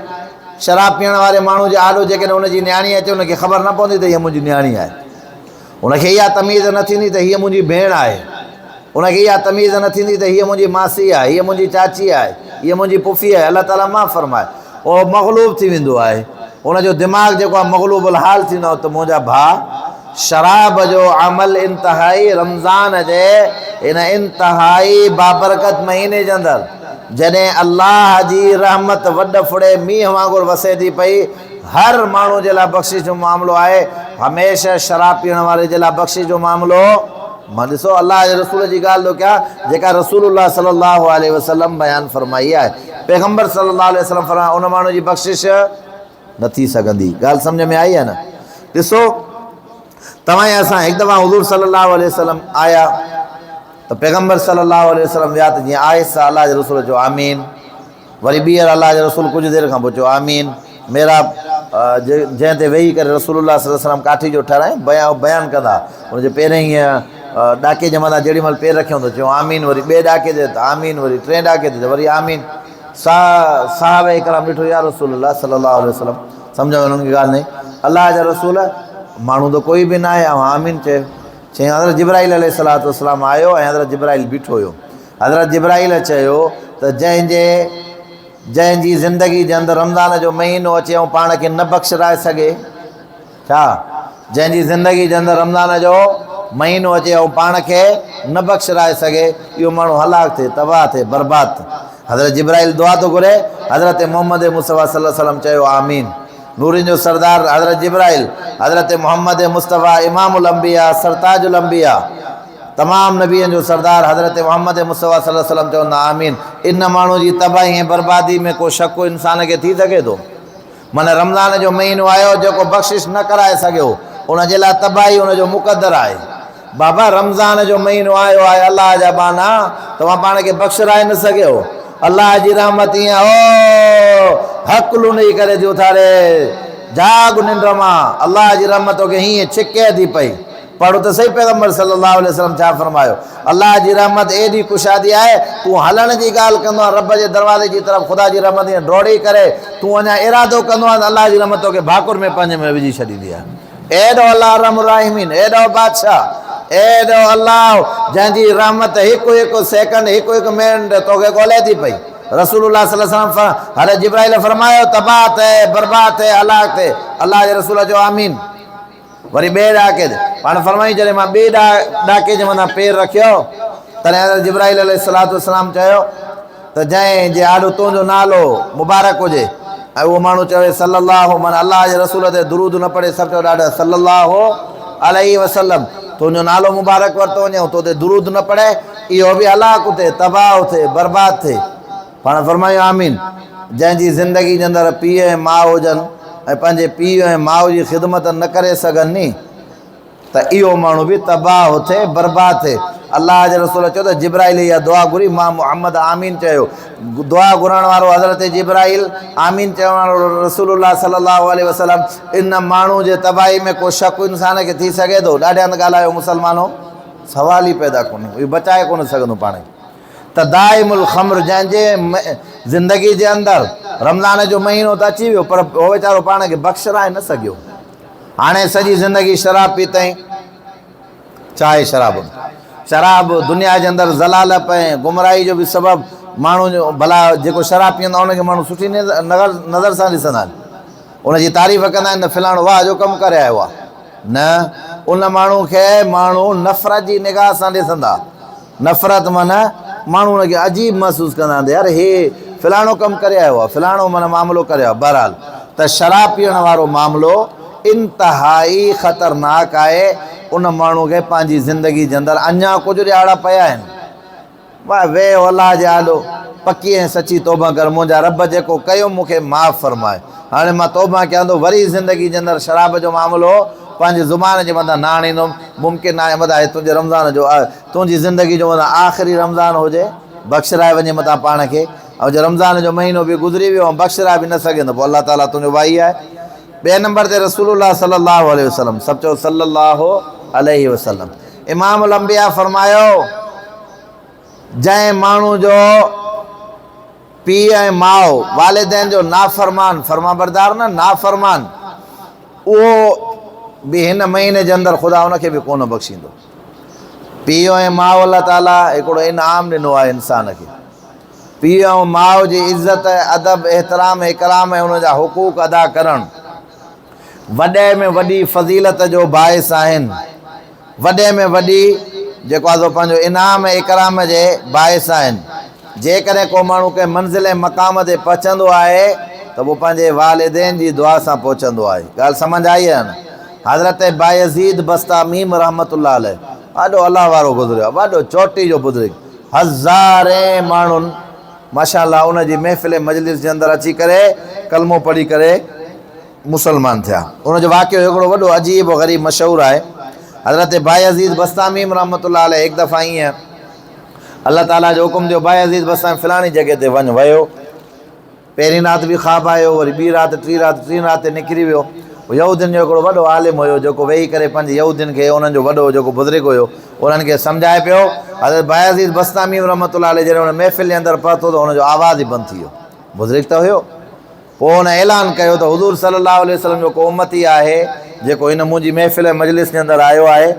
شراب پيئڻ واري ماڻهو جي آڏو جيڪڏهن ان جي نياڻي اچي ان کي خبر نه پوندي ته هيء منهنجي نياڻي آهي. ان کي اها تميز نه ٿيندي ته هيء منهنجي ڀيڻ آهي. ان کي اها تميز نه ٿيندي ته هيء منهنجي ماسي آهي، هيء منهنجي چاچي آهي، هيء منهنجي پڦي آهي. الله تعاليٰ معاف فرمائي. اهو مغلوب ٿي ويندو آهي. ان جو دماغ جيڪو آهي مغلوب الحال ٿيندو آهي ته منهنجا ڀاء شراب جو عمل انتهائي رمضان جي هن انتهائي بابرڪت مهيني جي اندر جڏهن الله جي رحمت وڏ ڦڙي مينهن وانگر وسي ٿي پئي هر ماڻهو جي لاء بخشش جو معاملو آهي، هميشه شراب پيئڻ واري جي لاء بخشش جو معاملو مان ڏسو الله جي رسول جي ڳالهه ٿو ڪيان جيڪا رسول الله صلي الله عليه وسلم بيان فرمائي آهي. پيغمبر صلي الله عليه وسلم فرمايو ان ماڻهو جي بخشش نه ٿي سگهندي. ڳالهه سمجهه ۾ آئي يا نه؟ ڏسو توهان ۽ اسان هڪ دفعا حضور صلي الله عليه وسلم آيا ته پيغمبر صلي الله عليه وسلم ويا ته جيئن آهسته الله جي رسول چيو آمين. وري ٻيهر الله جي رسول ڪجهه دير کان پوء چيو، آمين. محراب جنهن تي ويهي ڪري رسول الله صلي الله عليه وسلم ڪاٺي جو ٺهرايو بيان ڪندا ان جي پهرين هيئن ڏاڪي جي مٿان جيڏي مهل پير رکيو ته چيو آمين وري ٻئي ڏاڪي تي ته آمين وري ٽئين ڏاڪي تي ته وري آمين. صحابه ڪرام ڏٺو يا رسول الله صلي الله عليه وسلم سمجهه ۾ انهن کي ڳالهه نه الله جا رسول ماڻهو ته ڪوئي به ناهي اوهان آمين چيو. چيائين حضرت جبرائيل عليه الصلوة والسلام آيو ۽ حضرت جبرائيل بيٺو هيو. حضرت جبرائيل چيو ته جنهن جي جنهن جي زندگي جي اندر رمضان جو مهينو اچي ۽ پاڻ کي نه بخشرائي سگهي ڇا جنهن جي زندگي جي اندر رمضان جو مهينو اچي ۽ پاڻ کي نه بخشرائي سگهي اهو ماڻهو هلاڪ ٿئي تباهه ٿئي برباد ٿئي حضرت جبرائيل دعا ٿو گهري حضرت محمد مصطفيٰ صلي الله عليه وسلم چيو آمين نورين جو سردار حضرت جبرائيل حضرت محمد مصطفيٰ امام الانبياء سرتاج الانبياء تمام نبين جو سردار حضرت محمد مصطفيٰ صلي الله عليه وسلم چوندا آمين ان ماڻهو جي تباهي ۽ بربادي ۾ ڪو شڪ انسان کي ٿي سگهي ٿو؟ معنيٰ رمضان جو مهينو آيو جيڪو بخشش نه ڪرائي سگهيو ان جي لاء تباهي ان جو مقدر آهي. بابا رمضان جو مهينو آيو آهي الله جا ٻانها توهان پاڻ کي بخشرائي نه سگهيو الله جي رحمت ائين او هڪلون ڏئي ڪري ٿي اٿاري جاڳ ننڊ مان الله جي رحمت توکي هيئن ڇڪي ٿي پئي پڙهو ته صحيح پيغمبر صلي الله عليه وسلم ڇا فرمايو الله جي رحمت ايڏي ڪشادي آهي تون هلڻ جي ڳالهه ڪندو آهين رب جي دروازي جي طرف خدا جي رحمت ائين ڊوڙي ڪري تون اڃا ارادو ڪندو آهين ته الله جي رحمت توکي ڀاڪر ۾ پنهنجي ۾ وجهي ڇڏيندي آهي. ايڏو الله ارحم الراحمين، ايڏو بادشاهه، ايڏو الله جنهن جي رحمت هڪ هڪ سيڪنڊ هڪ هڪ منٽ توکي ڳولي ٿي پئي. رسول الله صلي الله عليه وسلم حضرت جبرائيل فرمايو تباهه ٿئي، برباد ٿئي، هلاڪ ٿئي. الله جي رسول چيو آمين. وري ٻئي ڏاڪي تي پاڻ فرمايائين جڏهن مان ٻئي ڏاڪي جي مٿان پير رکيو تڏهن حضرت جبرائيل عليه الصلوة والسلام چيو ته جنهن جي آڏو تنهنجو نالو مبارڪ هجي ۽ اهو ماڻهو چوي صلي الله معنيٰ الله جي رسول تي درود نه پڙهي سڀ چئو ڏاڍا صلي الله عليه وسلم تنهنجو نالو مبارڪ ورتو وڃي ۽ تو تي درود نه پڙهي اهو به هلاڪ ٿئي تباهه ٿئي برباد ٿئي پاڻ فرمايو آمين جنهن جي زندگي جي اندر پيء ۽ ماء هجن ۽ پنهنجي پيء ۽ ماء جي خدمت نه ڪري سگهن ني ته اهو ماڻهو به تباهه ٿئي، برباد ٿئي. الله جي رسول چيو ته جبرائيل اها دعا گهري، مان محمد آمين چيو. دعا گهرڻ وارو حضرت جبرائيل، آمين چوڻ وارو رسول الله صلي الله عليه وسلم. ان ماڻهو جي تباهي ۾ ڪو شڪ انسان کي ٿي سگهي ٿو؟ ڏاڍي هنڌ ڳالهايو مسلمانو! سوال ئي پيدا ڪونهي. اهو بچائي ڪونه سگهندو پاڻ کي. ته دائم الخمر جنهن جي زندگي جي اندر رمضان جو مهينو ته اچي ويو پر هو ويچارو پاڻ کي بخشرائي نه سگهيو. هاڻي سڄي زندگي شراب پيتائين. ڇا آهي شراب؟ شراب دنيا جي اندر ضلالت ۽ گمراهي جو به سبب ماڻهو جو ڀلا جيڪو شراب پيئندو آهي ان کي ماڻهو سٺي نظر سان ڏسندا آهن ان جي تعريف ڪندا آهن ته فلاڻو واهه جو ڪم ڪري آيو آهي نه ان ماڻهو کي ماڻهو نفرت جي نگاهه سان ڏسندا نفرت معنيٰ ماڻهو ان کي عجيب محسوس ڪندا آهن ته يار هي فلاڻو ڪم ڪري آيو آهي، فلاڻو معنيٰ معاملو ڪري آيو آهي. بهرحال ته شراب پيئڻ وارو معاملو انتهائي خطرناڪ آهي، ان ماڻهو کي پنهنجي زندگي جي اندر اڃا ڪجهه ڏهاڙا پيا آهن. ويهه الله جي آڏو پڪي ۽ سچي توبه ڪر، منهنجا رب جيڪو ڪيو مون کي معاف فرماء. هاڻي مان توبه ڪيان ٿو، وري زندگي جي اندر شراب جو معاملو پنهنجي زبان جي مٿان نه آڻيندم، ممڪن آهي متان هي تنهنجي رمضان جو تنهنجي زندگي جو متان آخري رمضان هجي، بخشرائي وڃي متان پاڻ کي ۽ جي رمضان جو مهينو به گذري ويو ۽ بخشرائي به نه سگهين ته پوء الله تعاليٰ تنهنجو وائي آهي. ٻئي نمبر تي رسول الله صلي الله عليه وسلم، سڀ چئو صلي الله عليه وسلم، امام الانبياء فرمايو، جنهن ماڻهو جو پيء ۽ ماء، والدين، جو نافرمان، فرمانبردار نه، نافرمان، اهو به هن مهيني جي اندر خدا ان کي به ڪونه بخشيندو. پيء ۽ ماء الله تعاليٰ هڪڙو انعام ڏنو آهي انسان کي. پيء ۽ ماء جي عزت، ادب، احترام، اڪرام ۽ ان جا حقوق ادا ڪرڻ وڏي ۾ وڏي فضيلت جو باعث آهن. وڏي ۾ وڏي جيڪو آهي سو پنهنجو انعام ۽ اڪرام جي باعث آهن. جيڪڏهن ڪو ماڻهو ڪنهن منزل ۽ مقام تي پهچندو آهي ته پوء پنهنجي والدين جي دعا سان پهچندو آهي. ڳالهه سمجهه آئي يا نه؟ حضرت بايزيد بسطاميم رحمة الله عليه وڏو الله وارو گذريو آهي، وڏو چوٽي جو بزرگ، هزارين ماڻهن ماشاء الله ان جي محفل ۽ مجلس جي اندر اچي ڪري ڪلمو پڙهي ڪري مسلمان ٿيا. ان جو واقعو هڪڙو وڏو عجيب و غريب مشهور آهي. حضرت بايزيد بسطاميم رحمة الله عليه هڪ دفعه ائين الله تعاليٰ جو حڪم ٿيو بايزيد بسطامي فلاڻي جڳهه تي وڃ، ويو. پهرين رات به خواب آيو، وري ٻي رات، ٽي رات، ٽين رات تي نڪري ويو. يهودين جو هڪڙو وڏو عالم هيو، جيڪو ويهي ڪري پنهنجي يهودين کي، انهن جو وڏو جيڪو بزرگ هيو، انهن کي سمجهائي پيو. حضرت بايزيد بسطامي رحمة الله عليه جڏهن ان محفل جي اندر پهتو ته هن جو آواز ئي بند ٿي ويو. بزرگ ته هيو. پوء هن اعلان ڪيو ته حضور صلي الله عليه وسلم جو ڪو امتي آهي، جيڪو هن منهنجي محفل ۽ مجلس جي اندر آيو آهي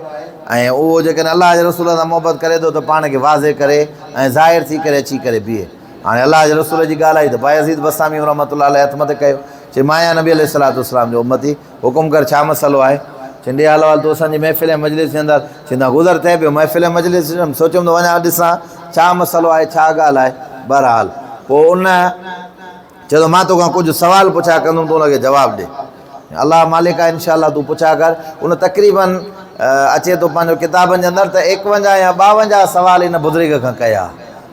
۽ اهو جيڪڏهن الله جي رسول سان محبت ڪري ٿو ته پاڻ کي واضح ڪري ۽ ظاهر ٿي ڪري اچي ڪري بيهي. هاڻي الله جي رسول جي ڳالهه آئي ته بايزيد بسطامي رحمة الله عليه هٿ مٿي ڪيو، چي مان آهيان نبي عليه الصلوة والسلام جو امتي، حڪم ڪر ڇا مسئلو آهي؟ چي ڏي حال احوال تون اسان جي محفل ۽ مجلس جي اندر، چي نه گذر ٿئي پيو محفل ۽ مجلس ڏٺم، سوچيم ته وڃان ڏسان ڇا مسئلو آهي ڇا ڳالهه آهي، بهرحال پوء ان چيو ته مان توکان ڪجهه سوال پڇا ڪندم تون ان کي جواب ڏي. الله مالڪ آهي انشاء الله تون پڇا ڪر. ان تقريباً اچي ٿو پنهنجو ڪتابن جي اندر ته ايڪونجاهه يا ٻاونجاهه سوال ان بزرگ کان ڪيا.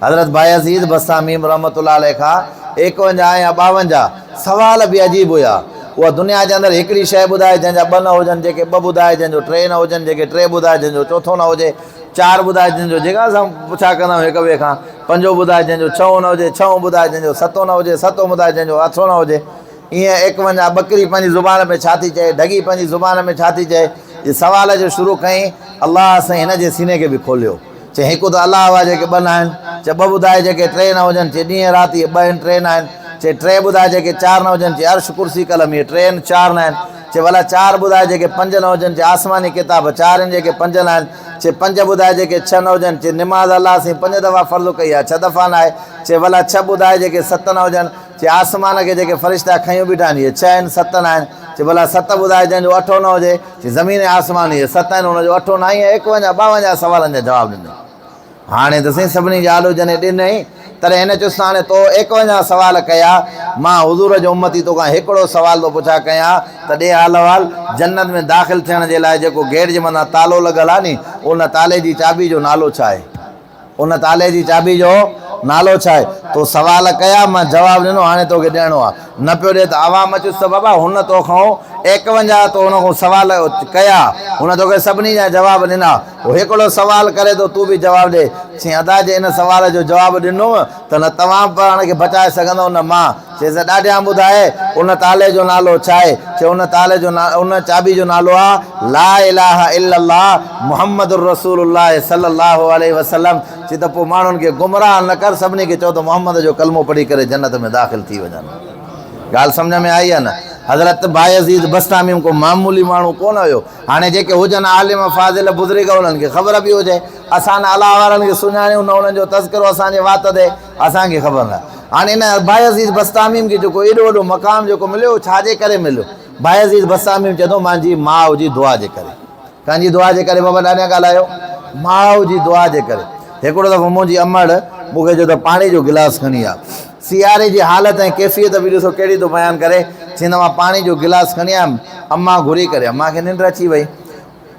حضرت بايزيد بسطاميم رحمة الله عليه کان ايڪونجاهه يا ٻاونجاهه سوال به عجيب هيا. اها دنيا جي اندر هڪڙي شيء ٻڌائي جنهن جا ٻه نه هجن، جيڪي ٻه ٻڌائي جنهن جو ٽي نه هجن، جيڪي ٽي ٻڌائي جنهن جو چوٿون نه هجي، چار ٻڌائي جنهن جو جيڪا اسان پڇا ڪندا آهيون هڪ ٻئي کان، پنجون ٻڌائي جنهن جو ڇهون نه هجي، ڇهون ٻڌائي جنهن جو ستون نه هجي، ستون ٻڌائي جنهن جو اٺون نه هجي. ائين 51 ٻڪري پنهنجي زبان ۾ ڇا ٿي چئي، ڍڳي پنهنجي زبان ۾ ڇا ٿي چئي، جي سوال جو شروع ڪيائين، الله سائين هن جي سيني کي به کوليو. چي هڪ ته الله هئا جيڪي ٻه ناهن، چي ٻه ٻڌائي جيڪي ٽي نه هجن، چي ڏينهن رات اهي ٻه آهن ٽي ناهن، چي ٽي ٻڌائي جيڪي چار نه هجن، چي عرش ڪرسي قلم اهي ٽي آهن چار ناهن، چي ڀلا چار ٻڌائي جيڪي پنج نه هجن، چي آسماني ڪتاب چار آهن جيڪي پنج ناهن، چي پنج ٻڌائي جيڪي ڇهه نه هجن، چي نماز الله سائين پنج دفعا فرض ڪئي آهي ڇهه دفعا ناهي، چي ڀلا ڇهه ٻڌائي جيڪي ست نه هجن، چي آسمان کي جيڪي فرشتا کنيون بيٺا آهن اهي ڇهه آهن ست ناهن، چي ڀلا ست ٻڌائي جنهن جو اٺون نه هجي، چي زمين ۽ آسمان اهي ست آهن ان جو اٺون ناهي ۽ 51 52 سوالن جا جواب ڏنائين. هاڻي ته سائين سڀني جا آڏو جڏهن ڏنائين تڏهن هن چيس ته هاڻي تو 51 سوال ڪيا مان حضور جو امتي توکان هڪڙو سوال ٿو پڇا ڪيان ته ڏي حال احوال جنت ۾ داخل ٿيڻ جي لاء جيڪو گيٽ جي مٿان تالو لڳل آهي ني ان تالي جي چاٻي جو نالو ڇا آهي؟ ان تالي جي چاٻي جو نالو ڇا آهي؟ تو سوال ڪيا، مان جواب ڏنو، هاڻي توکي ڏيڻو آهي. نه پيو ڏي ته عوام چيس ته بابا هن توکان 51 تو هن کان سوال ڪيا، هن توکي سڀني جا جواب ڏنا، هو هڪڙو سوال ڪري ٿو تون به جواب ڏي. چيائين ادا جي ان سوال جو جواب ڏنم ته نه توهان پاڻ کي بچائي سگهندؤ نه مان. چيس ته ڏاڍيان ٻڌاء ان تالي جو نالو ڇا آهي؟ چيو ان تالي جو ان چاٻي جو نالو آهي لا اله الا الله محمد رسول الله صلي الله عليه وسلم. چي ته پوء ماڻهن کي گمراهه نه ڪر سڀني کي چئو ته محمد جو ڪلمو پڙهي ڪري جنت ۾ داخل ٿي وڃن. ڳالهه سمجهه ۾ آئي يا نه؟ حضرت بايزيد بسطامي ڪو معمولي ماڻهو ڪونه هيو. هاڻي جيڪي هجن عالم فاضل بزرگ انهن کي خبر به هجي. اسان نه الله وارن کي سڃاڻيون نه انهن جو تذڪرو اسان جي وات تي. اسان کي خبر نه. هاڻي ان بايزيد بسطاميم کي جيڪو ايڏو وڏو مقام جيڪو مليو اهو ڇا جي ڪري مليو؟ بايزيد بسطاميم چئي ٿو مانجي ماء جي دعا جي ڪري. ڪنهن جي دعا جي ڪري بابا ڏاڏيان ڳالهايو؟ ماء جي دعا جي ڪري. هڪڙو دفعو منهنجي امڙ مون کي چيو ته پاڻي جو گلاس کڻي آ. سياري جي حالت ۽ ڪيفيت به ڏسو ڪهڙي ٿو بيان ڪري. چيائين ته مان پاڻي جو گلاس کڻي آيم. امان گهري ڪري امان کي ننڊ اچي وئي.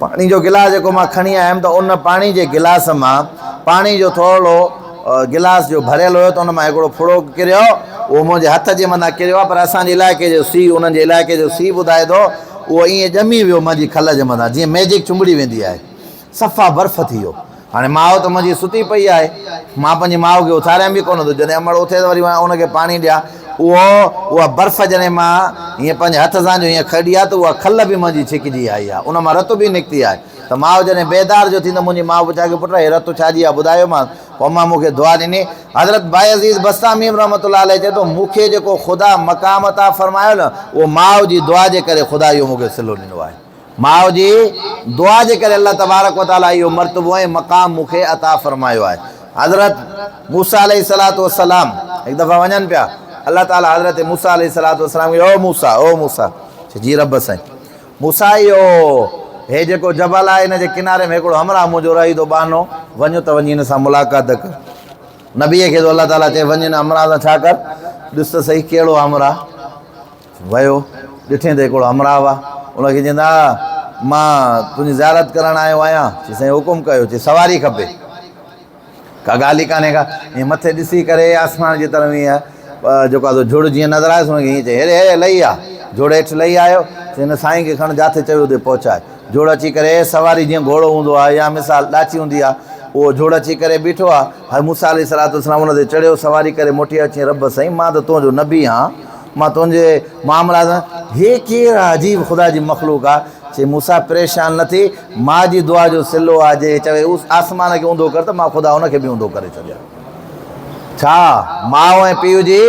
پاڻي جو گلاس جيڪو مان کڻي آيم ته ان پاڻي جي گلاس مان پاڻي جو ٿورڙو گلاس جو ڀريل هيو ته ان مان هڪڙو ڦڙو ڪريو اهو منهنجي هٿ جي مٿان ڪريو آهي پر اسان جي علائقي جو سي انهن جي علائقي جو سي ٻڌائي ٿو اهو ائين ڄمي ويو منهنجي کل جي مٿان جيئن ميجڪ چنبڙي ويندي آهي صفا برف ٿي ويو هاڻي ماء ته منهنجي ستي پئي آهي. مان پنهنجي ماء کي اٿاريان به ڪونه ٿو. جڏهن امڙ اٿي ته وري مان ان کي پاڻي ڏيان. اهو اها برف جڏهن مان هيئن پنهنجي هٿ سان جو هيئن کڏي آهي ته اها کل به منهنجي ڇڪجي آئي آهي. ان مان رت به نڪتي آهي. ته ماء جڏهن بيدار جو ٿي ته منهنجي ماء پڇا ڪيو پٽ هي رت ڇا جي آهي ٻڌايومانس. پوء امان مون کي دعا ڏني. حضرت بايزيد بسطامي رحمة الله عليه چئي ٿو مون کي جيڪو خدا مقام عطا فرمايو نه اهو ماء جي دعا جي ڪري خدا اهو مون کي صلو ڏنو آهي. ماء جي دعا جي ڪري الله تبارڪ و تعالي اهو مرتبو ۽ مقام مون کي عطا فرمايو آهي. حضرت موسيٰ عليه الصلوة والسلام هڪ دفعه وڃن پيا، الله تعالي حضرت موسيٰ عليه الصلوة والسلام کي او موسيٰ او موسيٰ، چي جي رب سائين. موسيٰ اهو هي جيڪو جبل آهي ان جي ڪناري ۾ هڪڙو همراهه منهنجو رهي ٿو ٻانهو، وڃ ته وڃي هن سان ملاقات ڪر. نبيء کي ٿو الله تعالي چئي وڃ هن همراهه سان ڇا ڪر، ڏس ته سهي ڪهڙو همراهه. ويو، ڏٺئين ته هڪڙو همراهه آ. ان کي چيائين ته مان تنهنجي زيارت ڪرڻ آيو آهيان. چي سائين حڪم ڪيو. چي سواري کپي. ڪا ڳالهه ئي ڪانهي ڪا. ائين مٿي ڏسي ڪري آسمان جي طرف ائين جيڪو آ سو جھڙ جيئن نظر آيس ان کي ائين چئي هيڏي هيڏي لهي آ. جھڙ هيٺ لهي آيو. چي هن سائين کي کڻ جاٿي چوي اتي پهچاء. جھڙ اچي ڪري سواري جيئن گھوڙو هوندو آ يا مثال ڏاچي هوندي آ اهو جھڙ اچي ڪري بيٺو آ. حضرت موسيٰ عليه الصلوة والسلام ان تي چڙهيو سواري ڪري موٽي آيو چيائين رب سائين مان ته تنهنجو نبي آهيان. مان تنهنجي معاملا سان هي ڪير آ عجيب خدا جي مخلوق آ چي موسيٰ پريشان نه ٿي ماء جي دعا جو صلو آ جي چوي آسمان کي اونڌو ڪر ته مان خدا ان کي به اونڌو ڪري ڇڏيان ڇا ماء ۽ پيء جي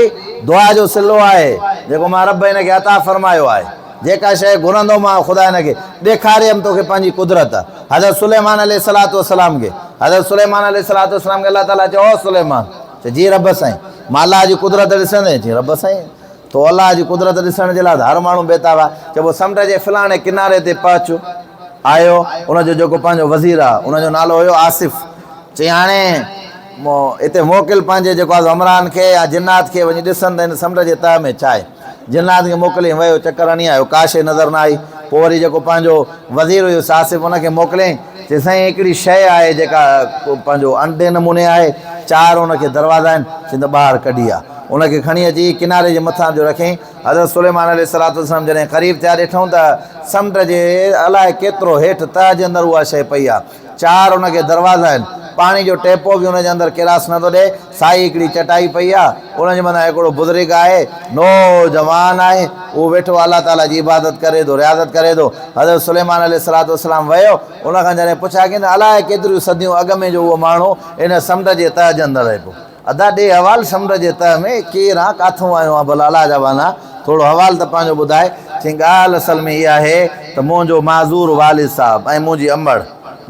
دعا جو صلو آهي جيڪو مان رب هن کي عطا فرمايو آهي جيڪا شيء گهرندو مان خدا هن کي ڏيکاريم توکي پنهنجي قدرت حضرت سليمان عليه الصلوة والسلام کي حضرت سليمان عليه الصلوة والسلام کي الله تعاليٰ چيو او سليمان چي جي رب سائين مان الله جي قدرت ڏسندين؟ چيائين، رب سائين! تو الله جي قدرت ڏسڻ جي لاء ته هر ماڻهو بيتاب آهي. چئبو، سمنڊ جي فلاڻي ڪناري تي پهچ. آيو، ان جو جيڪو پنهنجو وزير آهي، ان جو نالو هيو آصف. چيائين، هاڻي هتي موڪل پنهنجي جيڪو آهي همراهن کي يا جنات کي وڃي ڏسن ته هن سمنڊ جي تهه ۾ ڇا آهي. جنات کي موڪليائين، ويو چڪر هڻي آيو، ڪا شيء نظر نه آئي. پوء وري جيڪو پنهنجو وزير هيس آصف ان کي موڪليائين. چي سائين هڪڙي شيء آهي جيڪا پنهنجو انڊي نموني آهي، چار ان کي دروازا آهن، چي ته ٻاهر ڪڍي آ. ان کي کڻي اچي ڪناري جي مٿان جو رکيائين. حضرت سليمان عليه الصلوة والسلام جڏهن قريب ٿيا ڏٺائون ته سمنڊ جي الائي ڪيترو هيٺ تهه جي اندر اها شيء پئي آهي. چار ان کي دروازا آهن. پاڻي جو ٽيپو به ان جي اندر ڪراس نه ٿو ڏئي. سائي هڪڙي چٽائي پئي آهي. ان جي مٿان هڪڙو بزرگ آهي، نوجوان آهي، اهو ويٺو الله تعاليٰ جي عبادت ڪري ٿو، رياضت ڪري ٿو. حضرت سليمان عليه الصلوة والسلام ويو، ان کان جڏهن پڇا ڪين ته الائي ڪيتريون صديون اڳ ۾ جو اهو ماڻهو ان سمنڊ جي تهه جي اندر رهي پيو. ادا ڏي حوال سمنڊ جي تهه ۾ ڪير آن ڪاٿون آيو آن ڀلا الله جا ٻانها ٿورو حوال ته پنهنجو ٻڌاء. چيائين ڳالهه اصل ۾ اها آهي ته منهنجو معذور والد صاحب ۽ منهنجي امڙ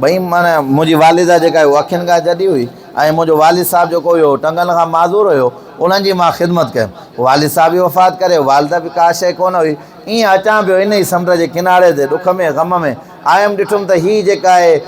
ٻئي معنيٰ منهنجي والده جيڪا هئي اها اکين کان جڏي هئي ۽ منهنجو والد صاحب جيڪو هيو ٽنگن کان معذور هيو انهن جي مان خدمت ڪيم. والد صاحب به وفات ڪري ويو والده به ڪا شيء ڪونه هئي ائين اچان پيو انهي سمنڊ جي ڪناري تي ڏک ۾ غم ۾ آيم ڏٺم ته هي جيڪا آهي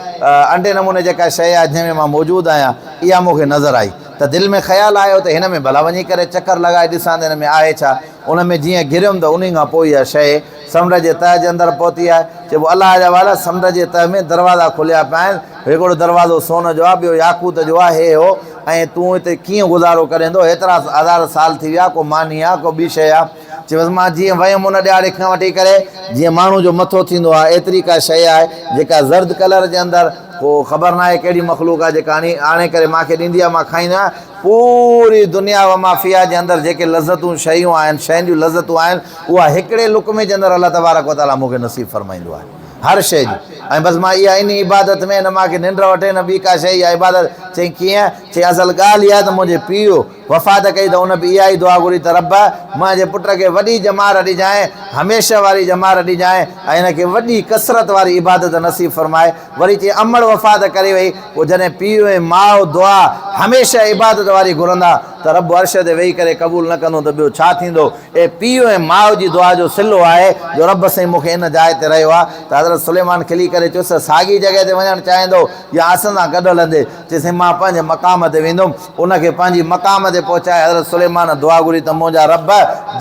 انڊي نموني جيڪا شيء آهي جنهن ۾ مان موجود آهيان اها مون کي نظر آئي ته دل ۾ خيال آيو ته هن ۾ ڀلا وڃي ڪري چڪر لڳائي ڏسان ته هن ۾ آهي ڇا؟ ان ۾ جيئن گهريم ته انهي کان پوء اها شيء سمنڊ جي تهه جي اندر پهتي آهي. چئبو الله جا والا سمنڊ جي تهه ۾ دروازا کليا پيا آهن هڪڙو دروازو سون جو آهي ٻيو ياقوت جو آهي هي هو ۽ تون هتي ڪيئن گذارو ڪرين ٿو هيترا هزار سال ٿي ويا ڪو ماني آهي ڪو ٻي شيء آهي. چيس مان جيئن ويم ان ڏهاڙي کان وٺي ڪري جيئن ماڻهو جو مٿو ٿيندو آهي ايتري ڪا شيء آهي جيڪا زرد ڪلر جي اندر ڪو خبر ناهي ڪهڙي مخلوق آهي جيڪا آڻي آڻي ڪري مان کي ڏيندي آهي مان کائيندو آهيان پوري دنيا وما فيها جي اندر جيڪي لذتون شيون آهن شين جون لذتون آهن اها هڪڙي لقمي جي اندر الله تبارڪ وتعاليٰ مون کي نصيب فرمائيندو آهي هر شيء جي ۽ بس مان اها انهي عبادت ۾ نه مان کي ننڊ وٺي نه ٻي ڪا شيء اها عبادت چئين ڪيئن چئين اصل ڳالهه اها آهي ته منهنجي پيء وفات ڪئي ته ان به اها ئي دعا گهري ته رب! منهنجي پٽ کي وڏي ڄمار ڏجانء، هميشه واري ڄمار ڏجانء ۽ هن کي وڏي ڪثرت واري عبادت نصيب فرماء. وري چي امڙ وفات ڪري وئي، پوء جڏهن پيء ۽ ماء دعا هميشه عبادت واري گهرندا ته رب عرش تي ويهي ڪري قبول نه ڪندو ته ٻيو ڇا ٿيندو؟ اي پيء ۽ ماء جي دعا جو صلو آهي جو رب سائين مون کي ان جاء تي رهيو آهي ته حضرت سليمان کلي ڪري چيس ته ساڳي جڳهه تي وڃڻ چاهيندو يا اسان سان گڏ هلندي؟ چيس سائين مان پنهنجي مقام تي ويندم. ان کي پنهنجي مقام تي پهچائي حضرت سليمان دعا گهري ته منهنجا رب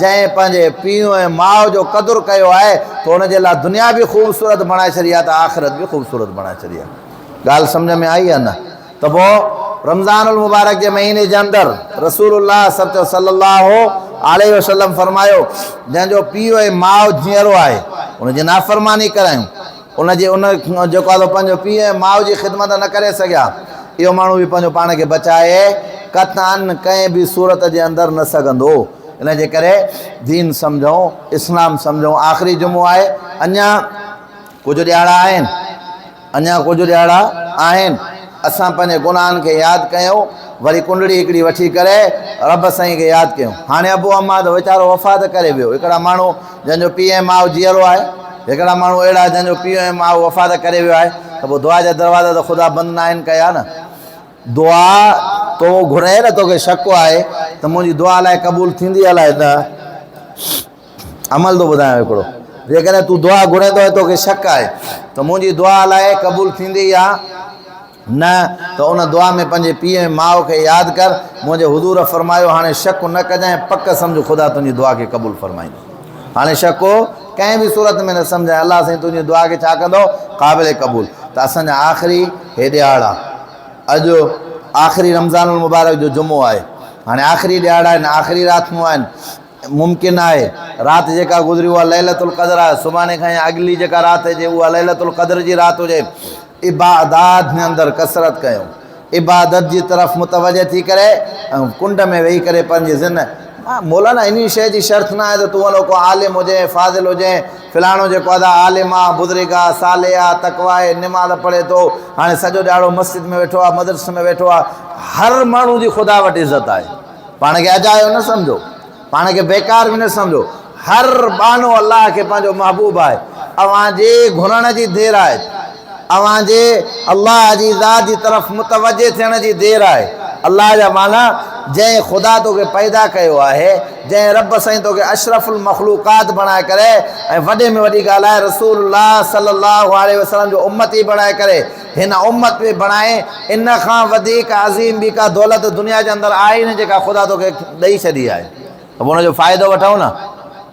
جنهن پنهنجي پيء ۽ ماء جو قدر ڪيو آهي ته ان جي لاء دنيا به خوبصورت بڻائي ڇڏي آهي ته آخرت به خوبصورت بڻائي ڇڏي آهي. ڳالهه سمجهه ۾ آئي يا نه؟ ته پوء رمضان المبارڪ جي مهيني جي اندر رسول الله صلي الله عليه وسلم فرمايو جنهن جو پيء ۽ ماء جيئرو آهي ان جي نافرماني ڪرايون ان جي ان جيڪو آهي سو پنهنجو پيء ۽ ماء جي خدمت نه ڪري سگهيا، اهو ماڻهو به پنهنجو پاڻ کي بچائي قطعاً ڪنهن به صورت جي اندر نه سگهندو. ان جي ڪري دين سمجهون، اسلام سمجهون. آخري جمعو آهي، اڃا ڪجهه ڏهاڙا آهن، اڃا ڪجهه ڏهاڙا آهن، اسان پنهنجي گناهن کي ياد ڪيون، وري ڪنڊڙي هڪڙي وٺي ڪري رب سائين کي ياد ڪيون. هاڻي ابو عماد ويچارو وفات ڪري ويو، هڪڙا ماڻهو جنهن جو پيء ۽ ماء جيئرو آهي، هڪڙا ماڻهو اهڙا جنهن جو پيء ۽ ماء وفات ڪري ويو آهي ته پوء دعا جا دروازا ته خدا بند ناهن ڪيا نه. دعا تو گهرين نه توکي شڪ آهي ته منهنجي دعا الائي قبول ٿيندي الائي نه. عمل ٿو ٻڌايان هڪڙو جيڪڏهن تون دعا گهرين ٿو ۽ توکي شڪ آهي ته منهنجي دعا الائي قبول ٿيندي يا نه ته ان دعا ۾ پنهنجي پيء ۽ ماء کي ياد ڪر، منهنجي حضور فرمايو، هاڻي شڪ نه ڪجانء، پڪ سمجهه خدا تنهنجي دعا کي قبول فرمائيندو. هاڻي شڪ ڪنهن به صورت ۾ نه سمجهانء، الله سائين تنهنجي دعا کي ڇا ڪندو؟ قابل قبول. ته اسان جا آخري هي ڏهاڙا، اڄ آخري رمضان المبارڪ جو جمعو آهي، هاڻي آخري ڏهاڙا آهن، آخري راتيون آهن، ممڪن آهي رات جيڪا گذري اها ليلة القدر آهي، سڀاڻي کان يا اڳلي جيڪا رات هجي اها ليلة القدر جي رات هجي. عبادات ۾ اندر ڪثرت ڪيو، عبادت جي طرف متوجه ٿي ڪري ۽ ڪنڊ ۾ ويهي ڪري پنهنجي ذهن مولانا انهي شيء جي شرط نه آهي ته تون وڏو ڪو عالم هجين، فاضل هجين، فلاڻو جيڪو ادا عالم آ، بزرگ آ، صالح آ، تقويٰ آهي، نماز پڙهي ٿو، هاڻي سڄو ڏهاڙو مسجد ۾ ويٺو آ، مدرسي ۾ ويٺو آ، هر ماڻهو جي خدا وٽ عزت آهي. پاڻ کي اجايو نه سمجهو، پاڻ کي بيڪار به نه سمجهو، هر ٻانهو الله کي پنهنجو محبوب آهي، اوهان جي گهرڻ جي دير آهي، اوهان جي الله جي ذات جي طرف متوجه ٿيڻ جي دير آهي، الله جا ٻانها جنهن خدا توکي پيدا ڪيو آهي، جنهن رب سائين توکي اشرف المخلوقات بڻائي ڪري ۽ وڏي ۾ وڏي ڳالهه آهي رسول الله صلي الله عليه وسلم جو امتي بڻائي ڪري هن امت ۾ بڻائي، ان کان وڌيڪ عظيم ٻي ڪا دولت دنيا جي اندر آهي ئي نه جيڪا خدا توکي ڏئي ڇڏي آهي ته پوء ان جو فائدو وٺون نه،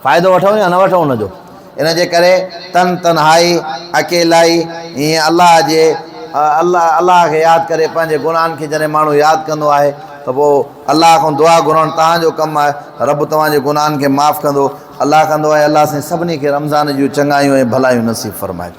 فائدو وٺون يا نه وٺون ان جو؟ ان جي ڪري تن تنهائي، اڪيلائي، ائين الله جي الله الله کي ياد ڪري پنهنجي گناهن کي جڏهن ماڻهو ياد ڪندو آهي ته پوء الله کان دعا گهرڻ توهان جو ڪم آهي، رب توهان جي گناهن کي معاف ڪندو. الله کان دعا آهي الله سائين سڀني کي رمضان جون چڱايون ۽ ڀلايون نصيب فرمائي.